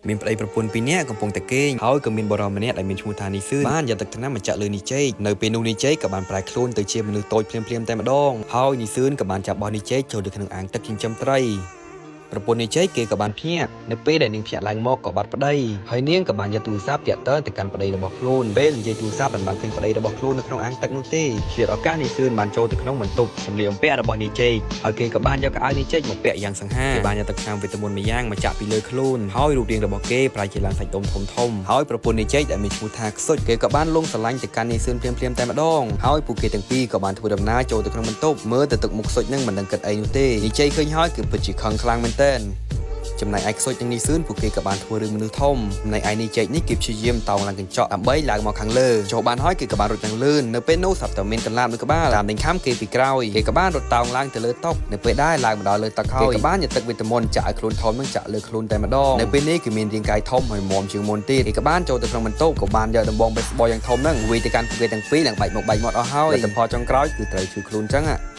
មានប្តីប្រពន្ធពីរនាក់កំពុងតែគេងហើយក៏មានបុរសម្នាក់ដែលមានឈ្មោះថានីសឿនបានយកទឹកថ្នាំមកចាក់លើនីជែកនៅពេលនោះនីជែកក៏បានប្រែខ្លួនទៅជាមនុស្សតូចភ្លាមៗតែម្ដងហើយនីសឿនក៏បានចាប់បោះនីជែកចូលទៅក្នុងអាងទឹកចិញ្ចឹមត្រីប្រពន្ធនីជែកគេក៏បានភ្ញាក់នៅពេលដែលនាងភ្ញាក់ឡើងមកក៏បាត់ប្តីហើយនាងក៏បានយកទូរស័ព្ទទាក់ទងទៅកាន់ប្តីរបស់ខ្លួនពេលនិយាយទូរស័ព្ទមិនបានឃើញប្តីរបស់ខ្លួននៅក្នុងអាងទឹកនោះទេឆ្លៀតឱកាសនីសឿនបានចូលទៅក្នុងបន្ទប់សម្លៀកបំពាក់របស់នីជែកហើយគេក៏បានយកកៅអៅនីជែកមកពាក់យ៉ាងសង្ហាគេបានយកទឹកថ្នាំវីតាមីនម្យ៉ាងមកចាក់ពីលើខ្លួនហើយរូបរាងរបស់គេប្រែជាឡើងសាច់ដុំធំធំហើយប្រពន្ធនីជែកដែលមានឈ្មោះថាខ្សុចគេក៏បានលងស្រឡាញ់ទៅកាន់នីសឿនភ្លាមៗតែម្ដងហើយពួកគេទាំងពីរក៏បានធ្វើដំណើរចូលទៅក្នុងបន្ទប់មើលទៅទឹកមុខខ្សុចនឹងមិនដឹងគិតអីនោះទេនីជែកឃើញហើយគឺពិតជាខឹងខ្លាំងមែនទែន ចំណែកឯខ្សុចនិងនីសឿនពួកគេក៏បានធ្វើរឿងមនុស្សធំចំណែកឯនីជែកនេះគេព្យាយាមតោងឡើងកញ្ចក់ដើម្បីឡើងមកខាងលើចូលបានហើយគេក៏បានរត់យ៉ាងលឿននៅពេលនោះស្រាប់តែមានកន្លាបនៅក្បាលតាមដេញខំគេពីក្រោយគេក៏បានរត់តោងឡើងទៅលើតុនៅពេលដែរឡើងមកដល់លើតុហើយគេក៏បានយកទឹកវីតាមីនចាក់ឲ្យខ្លួនធំនឹងចាក់លើខ្លួនតែម្ដងនៅពេលនេះគេមានរាងកាយធំហើយមាំជាងមុនទៀតគេក៏បានចូលទៅក្នុងបន្ទប់ក៏បានយកដំបងបេសបលយ៉ាងធំហ្នឹងវាយទៅកាន់ពួកគេទាំងពីរឡើងបែកមុខបែកមាត់អស់ហើយលទ្ធផលចុងក្រោយគឺត្រូវជួយខ្លួនចឹង។